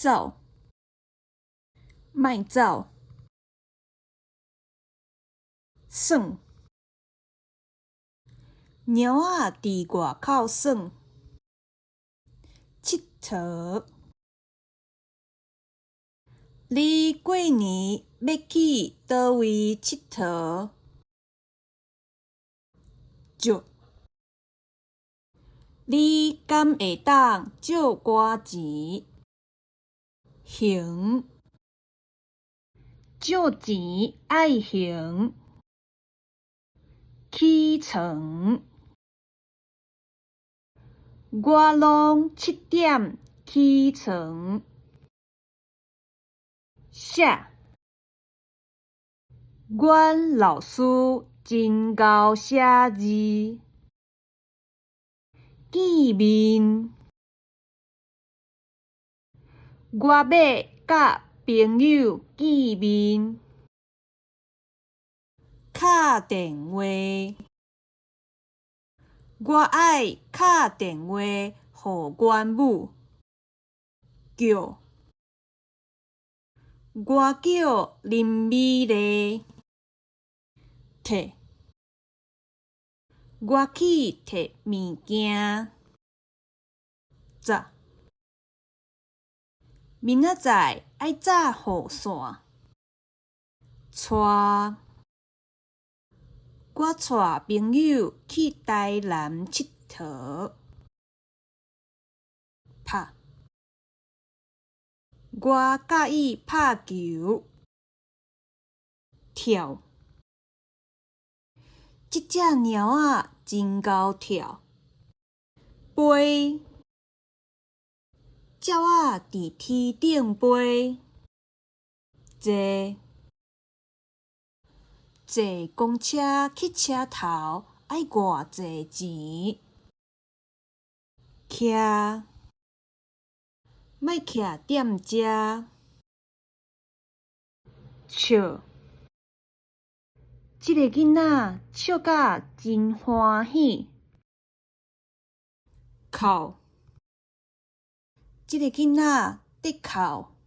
走，莫走，耍，貓仔佇外口耍。𨑨迌，你過年欲去佗位𨑨迌？借，你敢會當借我錢？還，借錢愛還。起床，我攏7點起床。寫，阮老師真𠢕寫字。見面，我欲佮朋友見面。敲電話，我愛敲電話予阮母。叫，我叫林美麗。提，我去提物件。紮，明仔載愛紮雨傘。帶，我帶朋友去台南𨑨迌。拍，我佮伊拍球。跳，這隻貓仔真𠢕跳。飛，鳥仔佇天頂飛。坐，坐公車去車頭愛偌濟錢？徛，莫徛踮遮。笑，這個囡仔笑甲真歡喜。哭，這個囡仔佇哭。